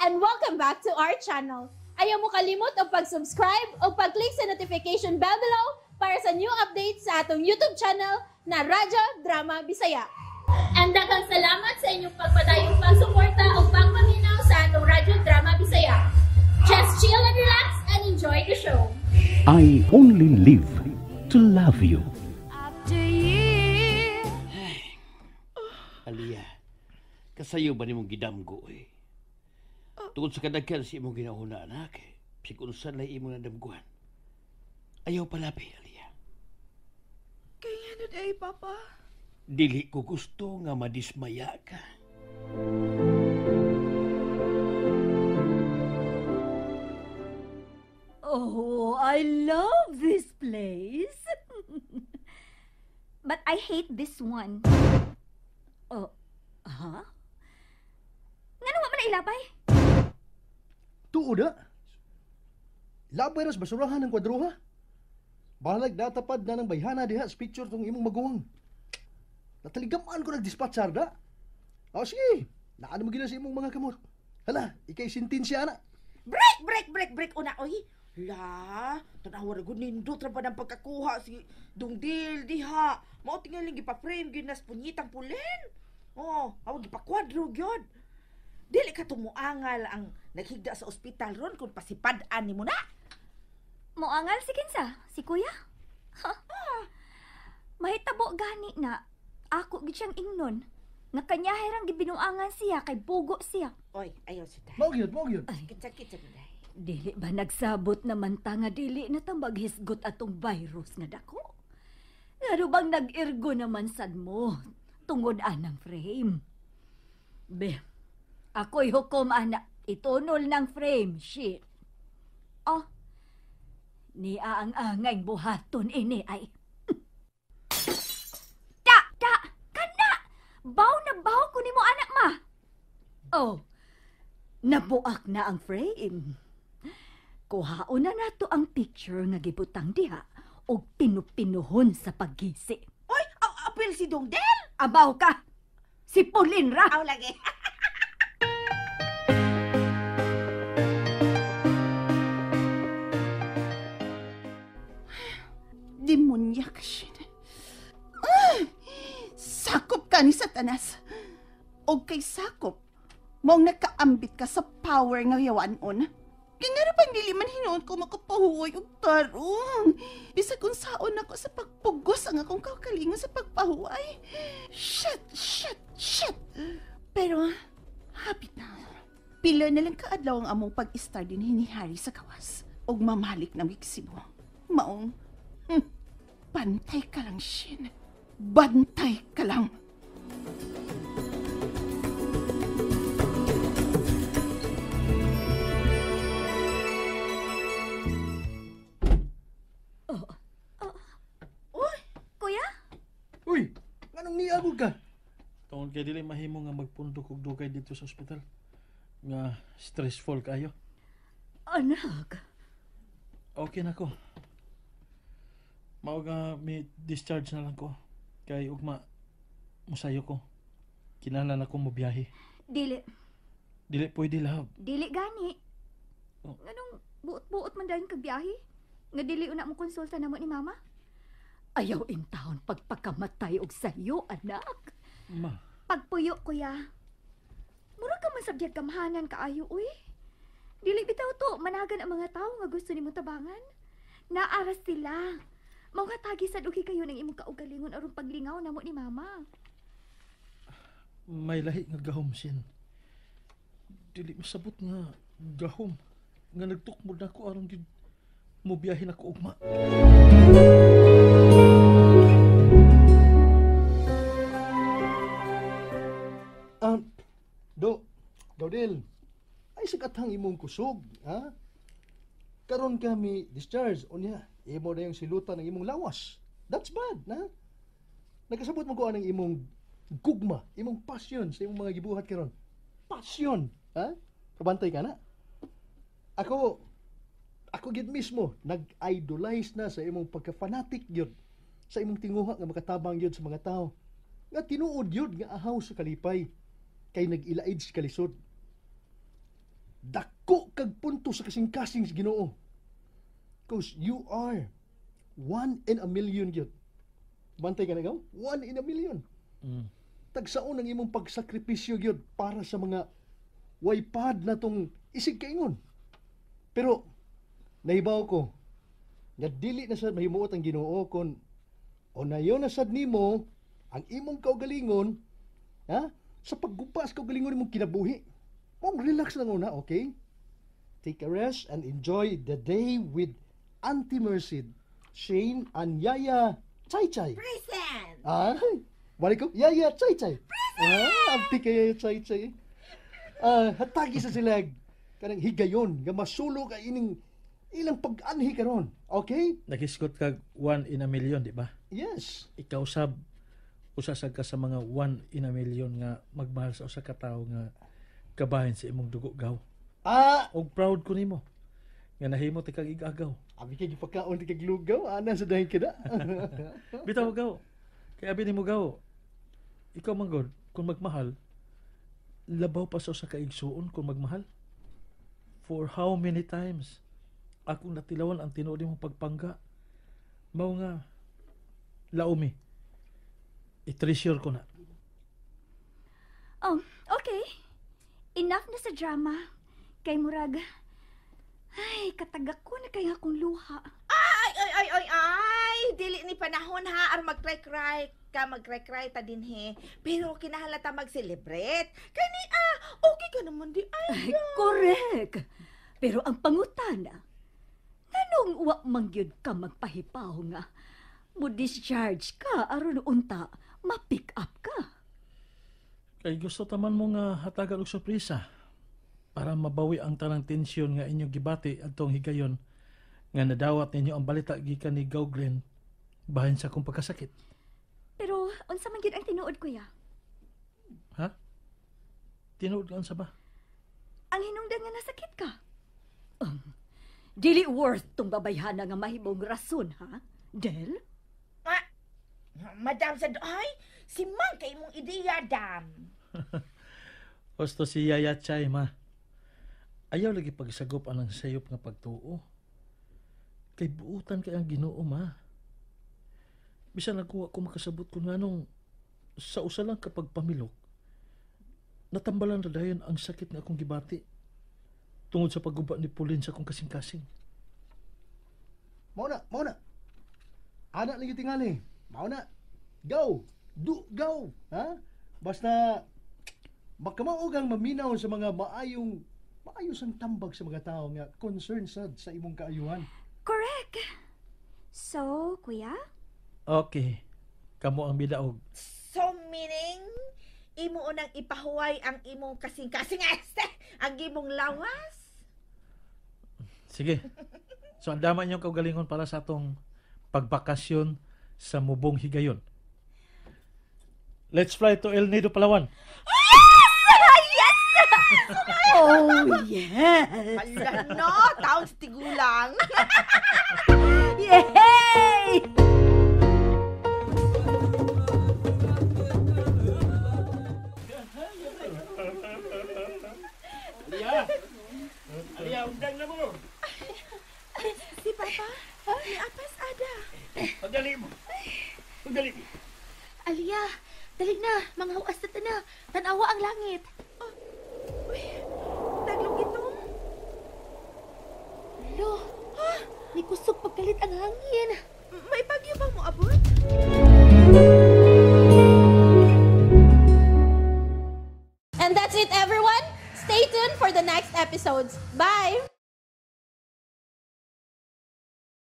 And welcome back to our channel. Ayaw mo kalimot og pag-subscribe o pag-click sa notification bell below para sa new updates sa atong YouTube channel na Radyo Drama Bisaya. And daghang salamat sa inyong pagpadayong pagsuporta o pagpaminaw sa atong Radyo Drama Bisaya. Just chill and relax and enjoy the show. I only live to love you. After years. Aliyah, kasayo ba nimong gidamgo eh? Tungod sa kadaghan sa imong ginauna, anak, bisag unsa lang imong nadamguan. Ayaw palabi, Aliyah. Kay ngano diay, Papa? Dili ko gusto nga madismaya ka. Oh, I love this place. But I hate this one. Oh, ha? Ngano wa man na ilabay? Tuod na. Labay ras basurahan ng kwadroha. Balag natapad na ng bayhana diha sa picture tong imong maguwang. Nataligaman ko nagdispatchar da. O sige, naano mo gina sa imong mga kamot. Hala, ikay sentensya na. Break, break, break, break una oy. La, tanawa ra gud nindot ra ba ng pagkakuha si Dungdil diha. Mao tingaling gipa-frame gyud nas punyitang pulen. Oh, awag gipakwadro gyud. Dili ka tumuangal ang naghigda sa ospital ron kung pasipad-an nimo na. Moangal si kinsa? Si kuya? Ha? Mahitabo gani na ako gid siyang ingnon. Nga kanyahay rang gibinuangan siya kay bugo siya. Oy, ayaw si tay. Mao gyud, mao gyud. Sakit-sakit sa day. Dili ba nagsabot naman ta nga dili na ta maghisgot atong virus nga dako? Ngano bang nag-irgo naman sad mo tungod anang frame? Be, ako'y hukom ana, itunol ng frame, shit. Oh, niya ang angay buhaton ini ay. Ta, ta, kana! Baw na baw ko nimo anak ma. Oh, nabuak na ang frame. Kuhaon na nato ang picture nga gibutang diha og pinupinuhon sa paggisi. Oy, aw apil si Dungdil. Abaw ka! Si Pauline ra! Aw lagi. Demonya ka siya. Ah! Sakop ka ni Satanas. O kay sakop, maong nakaambit ka sa power nga yawanon. Kaya nga pang dili man hinuon ko makapahuway og tarong. Bisag kung saon ako sa pagpugos ang akong kaugalingon sa pagpahuway. Shit, shit, shit. Pero, hapit na. Pila na lang kaadlaw ang among pag-star din ni Harry sa kawas. Og mamalik na Cebu. Maong, bantay ka lang, Shin. Bantay ka lang. Kuya? Uy, nganong niagog ka? Tungod kay dili mahimo nga magpundok og dugay dito sa ospital. Nga stressful kayo. Anak, Okay na ko. Mao nga may discharge na lang ko. Kay ugma musayo ko. Kinahanglan ako mobiyahe. Dili. Dili pwede love. Dili gani. Oh. Nganong buot-buot man dayon kag biyahe? Nga dili una mo konsulta namo ni mama? Ayaw in town pagpakamatay og sayo, anak. Ma, Pagpuyo, kuya. Mura ka man sabdyag gamhanan kaayo, uy. Dili bitaw to, managan ang mga tao nga gusto nimo tabangan. Naaras sila. Mao nga tagi sad ugi kayo ng imong kaugalingon aron paglingaw namo ni mama. May lahi nga gahom sin. Dili masabot nga gahom nga nagtukmod nako aron gid mobiyahe nako ugma. Do, Daudel, ay sakatang imong kusog, ha? Karon kami discharge, unya, imo na yung silutan ng imong lawas. That's bad, na? Nagkasabot mo ko anang imong gugma, imong passion sa imong mga gibuhat karon. Passion, ha? Kabantay ka na. Ako gid mismo nag-idolize na sa imong pagka-fanatic gyud, sa imong tinguha nga makatabang gyud sa mga tao. Nga tinuod gyud nga ahaw sa kalipay kay nag-ilaid sa kalisod. Dako kag punto sa kasing-kasing sa Ginoo. Cause you are 1 in a million gyud. Bantay ka na gaw? 1 in a million. Tagsaon ang imong pagsakripisyo gyud para sa mga waypad na tong isig kaingon. Pero nahibaw ko nga dili na sad mahimuot ang Ginoo kon onayon na sad nimo ang imong kaugalingon, ha? Sa paggupa sa kaugalingon imong kinabuhi. Mong relax lang una, okay? Take a rest and enjoy the day with Auntie Merced, Shane, and Yaya Chay Chay. Present! Ay, balik ko, Yaya Chay Chay. Present! Ah, abti kay Yaya Chay Chay. Hatagi sa silag kanang higayon nga masulog ay ining ilang pag-anhi karon. Okay? Naghisgot kag 1 in a million, di ba? Yes. Ikaw sab usa sad ka sa mga 1 in a million nga magmahal sa usa ka tawo nga kabahin sa imong dugo gaw. Ah, og proud ko nimo nga nahimo ti kag igagaw. Abi kay gipakaon ti kag lugaw, ana sa dahin kada. Bitaw gaw. Kay abi nimo gaw. Ikaw man gud kung magmahal, labaw pa sa usa ka igsuon kung magmahal. For how many times akong natilawan ang tinuod nimong pagpangga. Mao nga laumi. I-treasure ko na. Oh, okay. Enough na sa drama. Kay murag, ay, katagak ko na kay akong luha. Ay, ay, ay, ay, ay! Dili ni panahon ha, ar mag-cry-cry ka, mag-cry-cry ta din he. Pero kinahalata mag-celebrate. Kay ni, okay ka naman di ay. Correct. Pero ang pangutana, nganong wa man gyud ka magpahipaw nga mo discharge ka aron unta ma-pick up ka. Kay gusto taman mo nga hatagan og sorpresa para mabawi ang tanang tensyon nga inyong gibati adtong higayon nga nadawat ninyo ang balita gikan ni Gaw Glenn bahin sa akong pagkasakit. Pero unsa man gyud ang tinuod, kuya? Ha? Tinuod ka unsa ba? Ang hinungdan nga nasakit ka. Dili worth tong babayhana nga mahimong rason, ha? Del? Ah, Madam sa ay, si Mang kay imong ideya, dam. Husto si Yaya Chay, ma. Ayaw lagi pagsagop anang sayop nga pagtuo. Kay buutan kay ang Ginoo, ma. Bisan ako ako makasabot kung nganong sa usa lang kapag pamilok, natambalan na dayon ang sakit nga akong gibati tungod sa pagguba ni Pauline sa akong kasing-kasing. Mao na, mao na. Ana lagi tingali. Mao na. Go. Do go. Ha? Basta makamaog ang maminaw sa mga maayong maayos ang tambag sa mga tao nga concerned sad sa imong kaayuhan. Correct. So, kuya? Okay. Kamo ang bidaog. So meaning, imo unang ipahuway ang imong kasing-kasing este, ang imong lawas. Sige. So ang dama inyong kaugalingon para sa atong pagbakasyon sa Mubong Higayon. Let's fly to El Nido, Palawan. Yes! Oh, yes! Hala no, taon sa tigulang. Yay! Alia! Alia, undang na mo! Si Papa, may apas ada. Pagdali mo! Pagdali mo! Alia, dali na, mga huas na na. Tanawa ang langit. Oh, uy, taglong itong. Lo, ha? May kusog pagkalit ang hangin. May bagyo bang moabot? And that's it, everyone. Stay tuned for the next episodes. Bye!